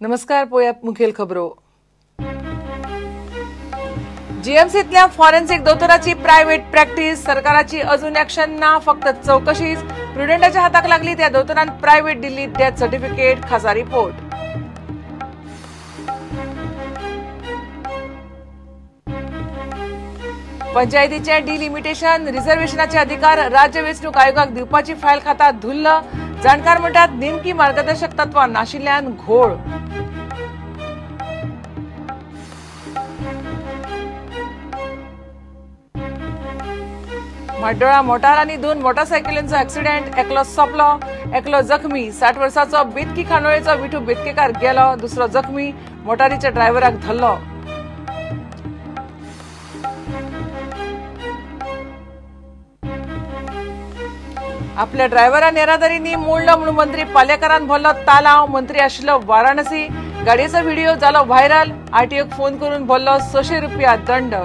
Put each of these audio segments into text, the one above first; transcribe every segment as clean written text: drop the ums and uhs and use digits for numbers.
नमस्कार, पळोवया मुखेल खबरो. जीएमसीतल्या फॉरेन्सिक दोतोराची प्रायव्हेट प्रॅक्टीस, सरकाराची अजून ऍक्शन ना, फक्त चौकशीच. प्रुडंटाच्या हाताक लागली त्या दोतोरान प्रायव्हेट दिल्ली डेथ सर्टिफिकेट, खासा रिपोर्ट. पंचायतीचे डिलिमिटेशन, रिझर्वेशनाचे अधिकार राज्य वेंचणूक आयोगाक दिवपाची फायल खाता धुल्ल. जाणकार म्हणटात नेमकी मार्गदर्शक तत्वां नाशिल्ल्यान घोळ. म्हाड्डोळा मोटार आनी 2 मोटारसायकलींचो ऍक्सिडेंट, एकलो सोंपलो, एकलो जखमी. 60 वर्साचो बेतकी खांडोळेचो विठू बेतकेकार गेलो, दुसरो जखमी. मोटारीच्या ड्रायव्हराक धरलो. आपल्या ड्रायव्हरान येरादारींनी मोडलो म्हणून मंत्री पालेकारान भरलो तालाव. मंत्री आशिल्लो वाराणसी, गाडयेचो व्हिडिओ जालो व्हायरल. आरटीओक फोन करून भरलो 600 रुपया दंड.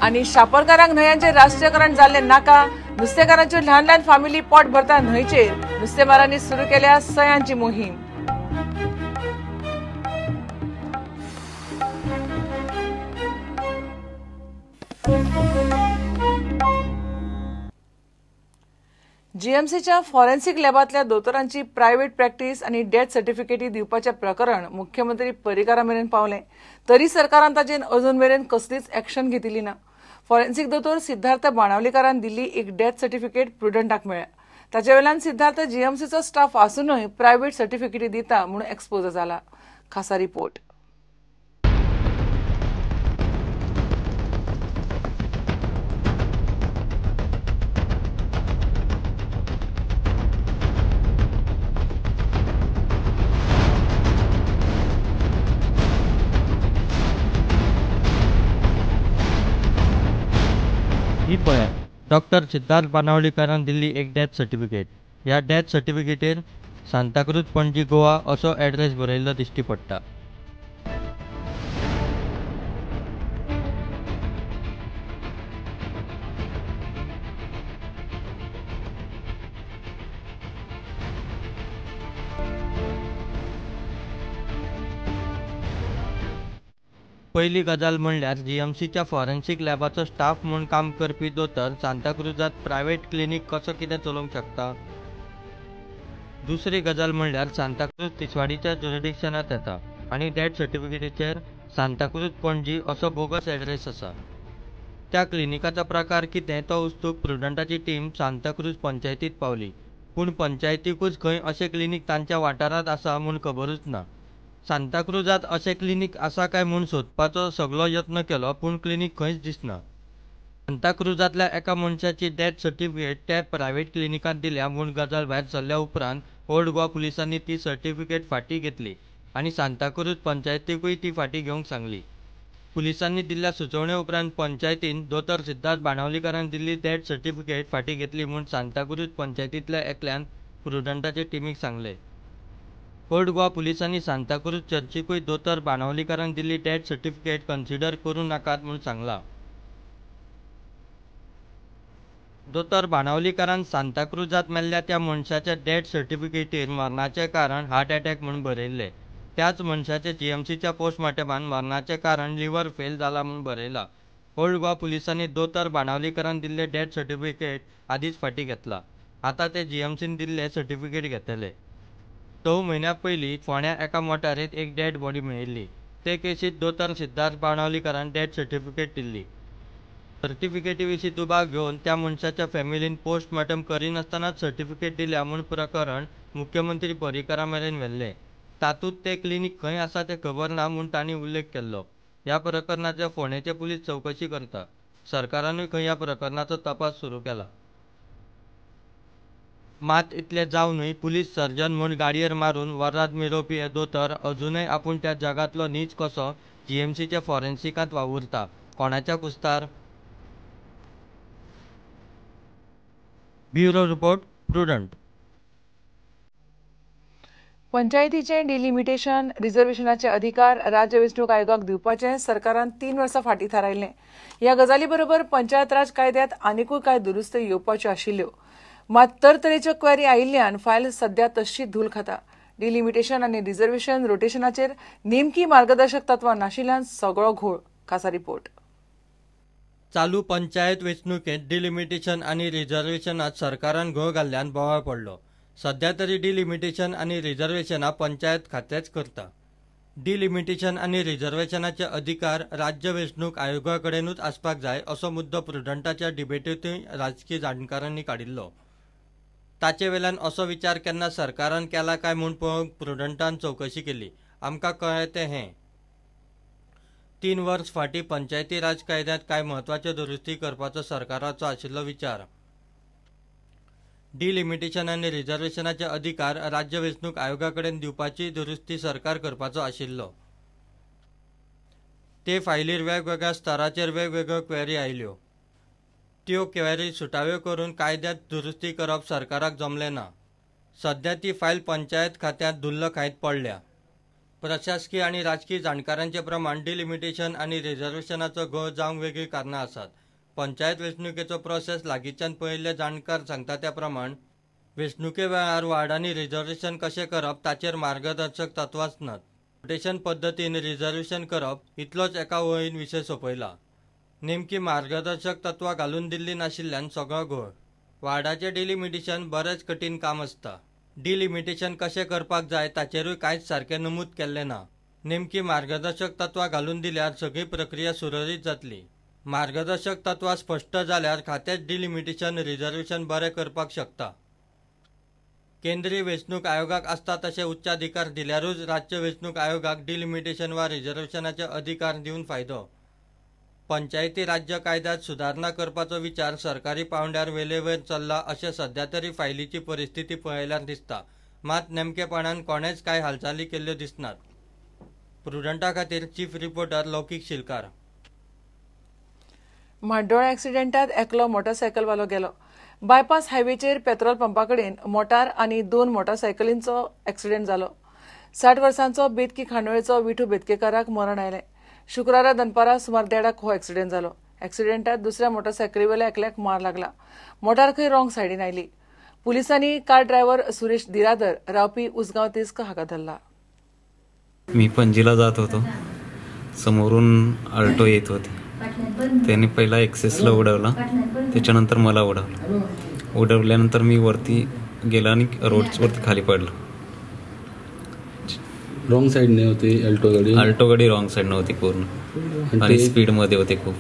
आनी शापरकारांक न्हंयांचें राष्ट्रीयकरण जाल्लें नाका. नुस्तेकारांच्यो ल्हान ल्हान फामिली पोट भरता न्हंयचेर. नुस्तेमारांनी सुरू केल्या सयांची मोहीम. जीएमसीच्या फॉरेन्सिक लॅबांतल्या दोतोरांची प्रायव्हेट प्रॅक्टीस आनी डेथ सर्टिफिकेटी दिवपाचें प्रकरण मुख्यमंत्री पर्रीकारा मेरेन पावलें, तरी सरकारान ताचेर अजून मेरेन कसलीच ऍक्शन घेतिल्ली ना. फॉरेन्सिक दोतोर सिद्धार्थ बाणावलीकारान दिल्ली एक डेथ सर्टिफिकेट प्रुडंटाक मेळ्ळ्या. ताचे वेल्यान सिद्धार्थ जीएमसीचो स्टाफ आसूनय प्रायव्हेट सर्टिफिकेटी दिता म्हूण एक्सपोज जाला. खासा रिपोर्ट. ही पळयात डॉक्टर सिद्धार्थ बाणावलीकारान दिल्ली एक डेथ सर्टिफिकेट. ह्या डेथ सर्टिफिकेटीर सांताक्रूज पणजी गोवा असो एड्रेस बरयल्लो दिश्टी पडटा. पयली गजाल म्हणल्यार जीएमसीच्या फॉरेन्सिक लॅबाचो स्टाफ म्हूण काम करपी दोतोर सांताक्रुजांत प्रायव्हेट क्लिनीक कसो कितें चलोवंक शकता? दुसरी गजाल म्हणल्यार सांताक्रूज तिसवाडीच्या ज्युरिडिक्शनांत येता आनी डेथ सर्टिफिकेटीचेर सांताक्रूज पणजी असो बोगस एड्रेस आसा. त्या क्लिनिकाचो प्रकार कितें तो उस्तूक प्रुडंटाची टीम सांताक्रूज पंचायतींत पावली, पूण पंचायतीकूच खंय अशें क्लिनीक तांच्या वाठारांत आसा म्हूण खबरूच ना. सांताक्रुजांत अशें क्लिनीक आसा काय म्हूण सोदपाचो सगलो यत्न केलो, पूण क्लिनीक खंयच दिसना. सांताक्रुजांतल्या एका मनशाची डेथ सर्टिफिकेट त्या प्रायव्हेट क्लिनिकांत दिल्या म्हूण गजाल भायर सरल्या उपरांत ओल्ड गोवा पुलिसांनी ती सर्टिफिकेट फाटीं घेतली आनी सांताक्रूज पंचायतीकूय ती फाटीं घेवंक सांगली. पुलिसांनी दिल्ल्या सुचोवणे उपरांत पंचायतीन दोतोर सिद्धार्थ बाणावलीकारान दिल्ली डेथ सर्टिफिकेट फाटीं घेतली म्हूण सांताक्रूज पंचायतींतल्या एकल्यान प्रुडंटाचे टिमीक सांगलें. ओल्ड गोवा पुलिसांनी सांताक्रूज चर्चीकूय दोतोर बाणावलीकारान दिल्ली डेथ सर्टिफिकेट कन्सिडर करूं नाकात म्हूण सांगलां. दोतोर बाणावलीकारान सांताक्रुजांत मेल्ल्या त्या मनशाच्या डेथ सर्टिफिकेटीर मरणाचें कारण हार्ट अटॅक म्हूण बरयल्लें. त्याच मनशाचे जीएमसीच्या पोस्टमार्टमान मरणाचें कारण लिव्हर फेल जाला म्हूण बरयलां. ओल्ड गोवा पुलिसांनी दोतोर बाणावलीकारान दिल्लें डेथ सर्टिफिकेट आदींच फाटीं घेतलां. आतां ते जीएमसीन दिल्लें सर्टिफिकेट घेतले. 2 म्हयन्यां पयलीं फोंड्या एका मोटारींत एक डेड बॉडी मेळिल्ली. ते केशींत दोतोर सिद्धार्थ बाणावलीकारान डेथ सर्टिफिकेट दिल्ली. सर्टिफिकेटी विशीं दुबाव घेवन त्या मनशाच्या फॅमिलीन पोस्टमार्टम करिनासतनाच सर्टिफिकेट दिल्या म्हूण प्रकरण मुख्यमंत्री पर्रीकारा मेरेन व्हेल्लें. तातूंत तें क्लिनीक खंय आसा तें खबर ना म्हूण तांणी उल्लेख केल्लो. ह्या प्रकरणाचे फोंडेचे पुलीस चवकशी करता. सरकारानूय खंय ह्या प्रकरणाचो तपास सुरू केला. मात इतलें जावनूय पुलीस सर्जन म्हूण गाडयेर मारून वरात मिरोवपी हे दोतोर अजूनय आपूण त्या जगांतलो नीच कसो जीएमसीच्या फॉरेन्सिकांत वावुरता. कोणाच्या कुस्तार? Bureau report, Prudent. पंचायतीचे डिलिमिटेशन रिझर्वेशनाचे अधिकार राज्य वेंचणूक आयोगाक दिवपाचे सरकारान 3 वर्सां फाटीं थारायल्लें. ह्या गजाली बरोबर पंचायत राज कायद्यांत आनिकूय कांय दुरुस्ती येवपाच्यो आशिल्ल्यो. मात तरतरेच्यो क्वेरी आयिल्ल्यान फायल सध्या तशी धूल खाता. डिलिमिटेशन आनी रिझर्वेशन रोटेशनाचेर नेमकी मार्गदर्शक तत्वां नाशिल्ल्यान सगळो घोळ. खासा रिपोर्ट. चालू पंचायत वेंचणुकेंत डिलिमिटेशन आनी रिझर्वेशनात सरकारान घोळ घाल्ल्यान बोवाळ पडलो. सध्या तरी डिलिमिटेशन आनी रिझर्वेशनां पंचायत खातेंच करता. डिलिमिटेशन आनी रिझर्वेशनाचे अधिकार राज्य वेंचणूक आयोगा कडेनूच आसपाक जाय असो मुद्दो प्रुडंटाच्या डिबेटींतूय राजकी जाणकारांनी काडिल्लो. ताचे वेल्यान असो विचार केन्ना सरकारान केला काय म्हूण पळोवंक प्रुडंटान चवकशी केली. आमकां कळ्ळें तें हें. 3 वर्स फाटीं पंचायती राज कायद्यांत कांय म्हत्वाच्यो दुरुस्ती करपाचो सरकाराचो आशिल्लो विचार. डिलिमिटेशन आनी रिझर्वेशनाचे अधिकार राज्य वेंचणूक आयोगा कडेन दिवपाची दुरुस्ती सरकार करपाचो आशिल्लो. ते फायलीर वेगवेगळ्या स्तराचेर वेगवेगळ्यो क्वेरी आयल्यो. त्यो क्वेरी सुटाव्यो करून कायद्यांत दुरुस्ती करप सरकाराक जमलें ना. सध्या ती फायल पंचायत खात्यांत धुल्ल खायत पडल्या. प्रशासकीय आनी राजकी जाणकारांचे प्रमाण डिलिमिटेशन आनी रिझर्वेशनाचो घोळ जावंक वेगळीं कारणां आसात. पंचायत वेंचणुकेचो प्रोसेस लागींच्यान पळयल्ले जाणकार सांगता त्या प्रमाण वेंचणुके वेळार वार्डांनी रिझर्वेशन कशें करप ताचेर मार्गदर्शक तत्वांच नात. रोटेशन पद्दतीन रिझर्वेशन करप इतलोच एका वळीन विशय सोंपयला. नेमकी मार्गदर्शक तत्वां घालून दिल्ली नाशिल्ल्यान सगळो घोळ. वार्डाचें डिलिमिटेशन बरेंच कठीण काम आसता. डिलिमिटेशन कशें करपाक जाय ताचेरूय कांयच सारकें नमूद केल्लें ना. नेमकी मार्गदर्शक तत्वां घालून दिल्यार सगळी प्रक्रिया सुरळीत जातली. मार्गदर्शक तत्वां स्पश्ट जाल्यार खातेंच डिलिमिटेशन रिझर्वेशन बरें करपाक शकता. केंद्रीय वेंचणूक आयोगाक आसता तशे उच्चाधिकार दिल्यारूच राज्य वेंचणूक आयोगाक डिलिमिटेशन वा रिझर्वेशनाचे अधिकार दिवन फायदो. पंचायती राज्य कायद्यांत सुदारणा करपाचो विचार सरकारी पांवड्यार वेलेवयर चल्ला अशें सध्या तरी फायलीची परिस्थिती पळयल्यार दिसता. मात नेमकेपणान कोणेच कांय हालचाली केल्ल्यो दिसनात. प्रुडंटा खातीर चीफ रिपोर्टर लौकीक शिलकार. म्हाड्डोळा एक्सिडेंटात एकलो मोटरसायकलवालो गेलो. बायपास हायवेचेर पेट्रोल पंपा कडेन मोटार आनी 2 मोटरसायकलींचो एक्सिडेंट जालो. 60 वर्सांचो बेतकी खांडोळेचो विठू बेतकेकाराक मरण आयलें. शुक्रारा दनपारा सुमार 1:30 हो एक्सिडेंट जालो. एक्सिडेंटात दुसऱ्या मोटरसायकलीवेल्या एकल्याक मार लागला. मोटार खंय रॉंग सायडीन आयली. पुलिसांनी कार ड्रायव्हर सुरेश दिरादर रावपी उसगांव तिस्क हाका धरला. मी पणजीला जात होतो. समोरून आल्टो येत होती. त्यांनी पहिला एक्सेसला उडवला, त्याच्यानंतर मला उडवलं. उडवल्यानंतर मी वरती गेला आणि रोडवरती खाली पडलो. रॉंग साईडने होती अल्टो गाडी. अल्टो गाडी रॉंग साईडने होती पूर्ण आणि स्पीडमध्ये होते खूप.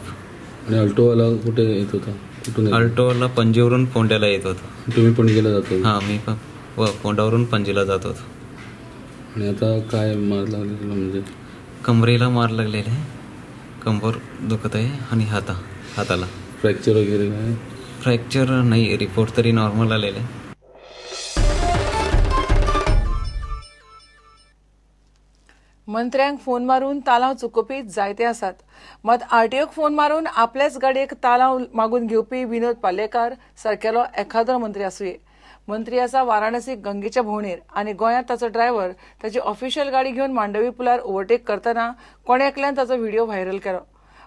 आणि अल्टोवाला कुठे येत होता? कुठून? अल्टोवाला पणजीवरून फोंड्याला येत होता. तुम्ही पणजीला जात होता? हां, मी पण फोंड्यावरून पणजीला जात होतो. आणि आता काय मार लागले तुला? म्हणजे कमरेला मार लागलेला आहे, कंबर दुखत आहे आणि हाताला. फ्रॅक्चर वगैरे काय? फ्रॅक्चर नाही, रिपोर्ट तरी नॉर्मल आलेला आहे. मंत्र्यांक फोन मारून तालांव चुकोवपी जायते आसात. मात आरटीओक फोन मारून आपल्याच गाडयेक तालांव मागून घेवपी विनोद पालेकार सारकेलो एखादो मंत्री आसुये. मंत्री आसा वाराणसी गंगेच्या भोंवणेर आनी गोंयांत ताचो ड्रायव्हर ताची ऑफिशियल गाडी घेवन मांडवी पुलार ओव्हरटेक करतना कोणे एकल्यान ताचो व्हिडिओ व्हायरल केलो.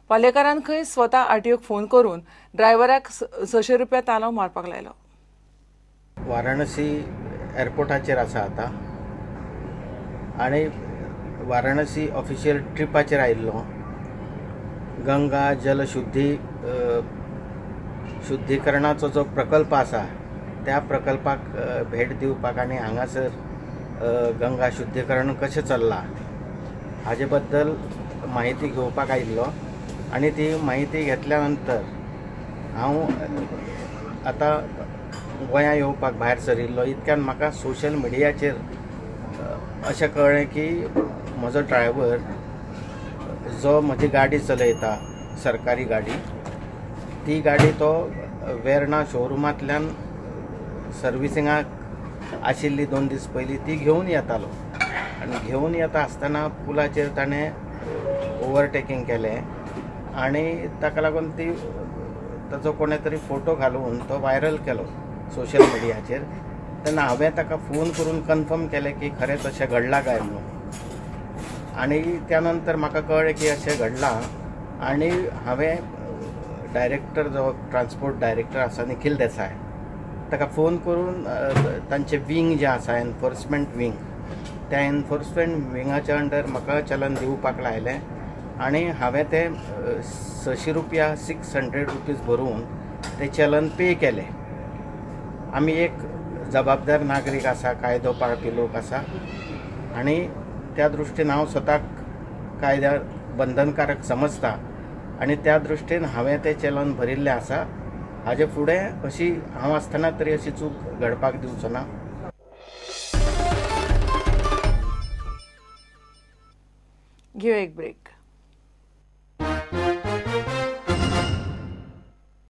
पालेकारान खंय स्वता आरटीओक फोन करून ड्रायव्हराक 600 रुपया तालांव मारपाक लायलो. वाराणसी एअरपोर्टाचेर आसा आतां आनी वाराणसी ऑफिशियल ट्रिपाचेर आयिल्लो. गंगा जल शुद्धीकरणाचो जो प्रकल्प आसा त्या प्रकल्पाक भेट दिवपाक आनी हांगासर गंगा शुद्धीकरण कशें चल्लां हाजे बद्दल म्हायती घेवपाक आयिल्लो आनी ती म्हायती घेतल्या नंतर हांव आतां गोंया येवपाक भायर सरिल्लो. इतक्यान म्हाका सोशल मिडियाचेर अशें कळ्ळें की म्हजो ड्रायव्हर जो म्हजी गाडी चलयता, सरकारी गाडी, ती गाडी तो वेर्णा शोरुमांतल्यान सर्विसिंगाक आशिल्ली 2 दीस पयलीं ती घेवन येतालो आनी घेवन येता आसतना पुलाचेर ताणें ओवरटेकींग केलें आनी ताका लागून ती ताचो कोणे तरी फोटो घालून तो व्हायरल केलो सोशल मिडियाचेर. तेन्ना हांवें ताका फोन करून कन्फर्म केलें की खरेंच अशें घडलां काय म्हणून. आनी त्या नंतर म्हाका कळ्ळें की अशें घडलां आनी हांवें डायरेक्टर जो ट्रान्सपोर्ट डायरेक्टर आसा निखील देसाय ताका फोन करून तांचे विंग जें आसा एनफोर्समेंट विंग, त्या एनफोर्समेंट विंगाच्या अंडर म्हाका चलन दिवपाक लायलें आनी हांवें तें 600 रुपया 600 रुपीज भरून तें चलन पे केलें. आमी एक जबाबदार नागरीक आसा, कायदो पाळपी लोक आसा आनी त्या दृश्टीन हांव स्वताक कायद्या बंधनकारक समजता आनी त्या दृश्टीन हांवें तें चलन भरिल्लें आसा. हाजे फुडें अशी हांव आसतना तरी अशी चूक घडपाक दिवचो ना. घेवया एक ब्रेक.